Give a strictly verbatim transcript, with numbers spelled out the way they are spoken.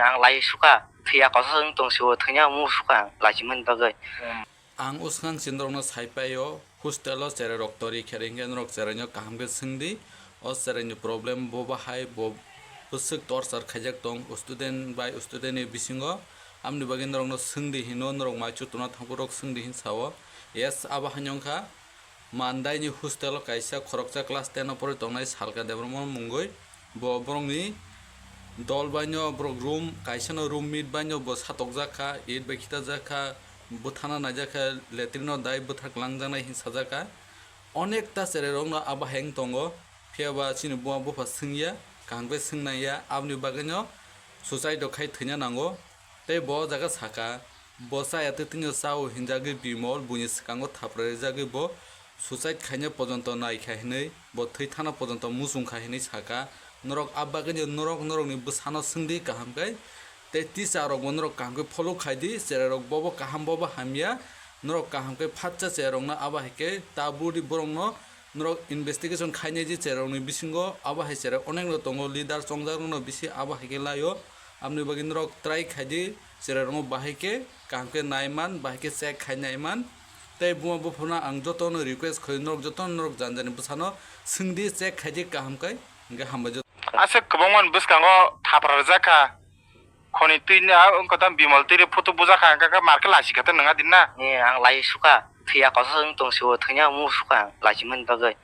Ang lai sukha, thwiya kosa wng tong sio, thwina mu sukha ang lachimani bagwi. Ang usngang si norokno sai paio, hostel o cherai rok tori khe ringkhe norok cherai no kaham khe swngdi, o cherai ni problem bo bahai bo bwswk torchar khaijak tong student bai student ni bisingo, amni bagwi norokno swngdi hino, norok mai chutuna thangphuru rok swngdi hin sao. Yes, abo haino wngkha. Mandaini hostel o kaisa khoroksa class ten o porwi tongnai Salka Debbarma mungwi. Bo borokni dol baino borok room kaisano room mate baino bo satokjak kha, it bai khitajak kha, bwthana naijak kha, latrine o dai bwthak langjaknai hin sajak kha. Onekta cherai rokno abo hai wng tongo, phiya ba chini buma bupha swngya, kaham khe swngnaiya, aboni bagwino suicide rok khai thwina nango. Tei bo o jaga saka, bo chaya twi twino chao hinjagwi Bimol, buini swkango thapra rijagwi bo suicide khaina pojonto naikha hinwi, bo thwi thana pojonto muchungkha hinwi saka. Norok a bagwino norok norokni bwsano swngdi kaham khe. Tei tisa rokbo norok kaham khe follow khaidi, cherai rok bobo kaham bobo hamya, norok kaham khe phatsa cherai rokno abo hai khe ta budi borokno norok investigation khainai je cherai rokni bisingo abo hai cherai onekno tongo, leader chongjak rokno bisi abo hai khe laio. Aboni bagwi norok try khaidi, cherai rokno bahai khe kaham khe naiman, bahai khe check khai naiman. Tei buma buphano ang jotono request khaio, norok jotono norok jani jani bwsano swngdi, check khaidi kaham khe, hingkhe hambai joto. Aswk kwbangma ni bwskango thapra rwjak kha. Khoni twi ni a wngkha tamo Bimal twi ri photo bujak kha, hwnkhe khe mar khe lasi kha tei nwng a din na? Ni ang lai sukha, thwiya kosa wng tong sio, thwina mu sukha ang lachimani bagwi.